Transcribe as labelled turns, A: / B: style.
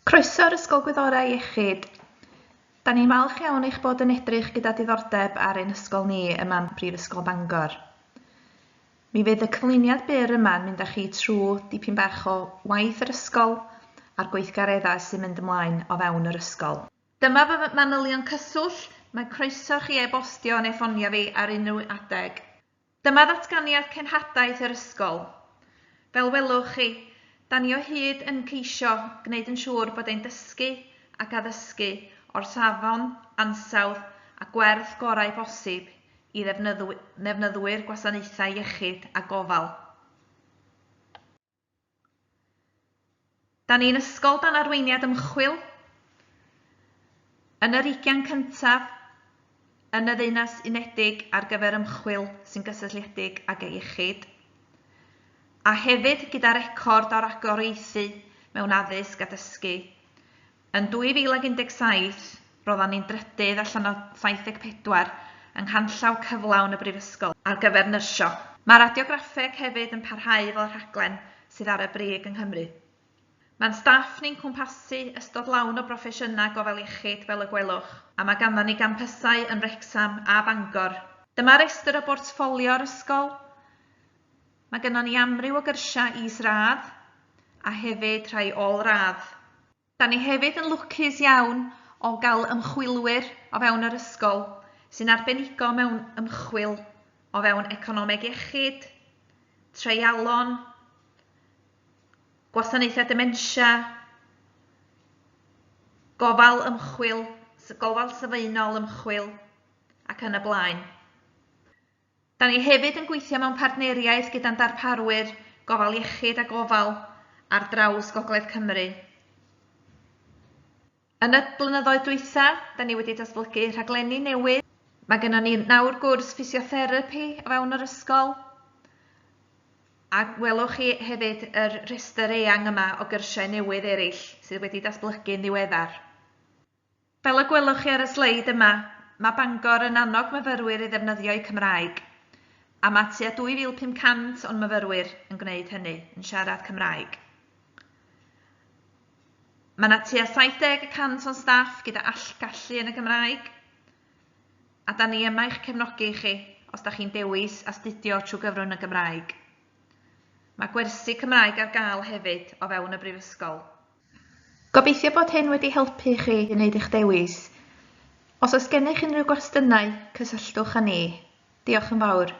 A: Croeso i'r Ysgol Gwyddorau Iechyd. Da ni'n falch iawn eich bod yn edrych gyda diddordeb ar ein ysgol ni yma ym Mhrifysgol Bangor. Mi fydd y cyflwyniad byr yma'n mynd â chi trwy dipyn bach o waith yr ysgol a'r gweithgareddau sy'n mynd ymlaen o fewn yr ysgol. Dyma fy manylion cyswllt, mae croeso chi e-bostio neu ffonio fi ar unrhyw adeg. Dyma ddatganiad cenhadaeth yr ysgol. Fel welwch chi, 'da ni o hyd yn ceisio gwneud yn siŵr bod ein dysgu ac addysgu o'r safon, ansawdd a gwerth gorau posib i ddefnyddwyr gwasanaethau iechyd a gofal. Da ni'n ysgol dan arweiniad ymchwil. Yn yr ugian cyntaf, yn y Ddeyrnas Unedig ar gyfer ymchwil sy'n gysylltiedig ag iechyd, a hefyd gyda record o ragoriaethu mewn addysg a dysgu. Yn 2017, roddan ni'n drydydd allan o 74 yng nghanllaw cyflawn y Brifysgol ar gyfer nyrsio. Mae radiograffeg hefyd yn parhau fel rhaglen sydd ar y brig yng Nghymru. Mae'n staff ni'n cwmpasu ystod lawn o broffesiynau gofal iechyd fel y gwelwch, a mae ganddon ni gampysau yn Wrecsam a Bangor. Dyma restr o bortffolio'r ysgol. Mae gynnon ni amryw o gyrsiau is-radd a hefyd rhai ôl-radd. Da ni hefyd yn lwcus iawn o gael ymchwilwyr o fewn yr ysgol sy'n arbenigo mewn ymchwil o fewn economeg iechyd, treialon, gwasanaethau dementia, gofal ymchwil, gofal sylfaenol ymchwil ac yn y blaen. Da ni hefyd yn gweithio mewn partneriaeth gyda'n darparwyr gofal iechyd a gofal ar draws Gogledd Cymru. Yn y blynyddoedd dwytha, da ni wedi datblygu rhaglenni newydd. Mae gennon ni nawr gwrs ffisiotherapi o fewn yr ysgol, a welwch chi hefyd yr rhestr eang yma o gyrsiau newydd eraill sydd wedi datblygu'n ddiweddar. Fel y gwelwch chi ar y sleid yma, mae Bangor yn annog myfyrwyr i ddefnyddio'u Cymraeg, a mae tua 2,500 o'n myfyrwyr yn gwneud hynny, yn siarad Cymraeg. Mae yna tua 70 y cant o'n staff gyda allgallu yn y Gymraeg, a da ni yma i'ch cefnogi chi os da chi'n dewis astudio trwy gyfrwng y Gymraeg. Mae gwersi Cymraeg ar gael hefyd o fewn y Brifysgol. Gobeithio bod hyn wedi helpu chi i wneud eich dewis. Os oes gennych unrhyw gwestiynau, cysylltwch â ni. Diolch yn fawr.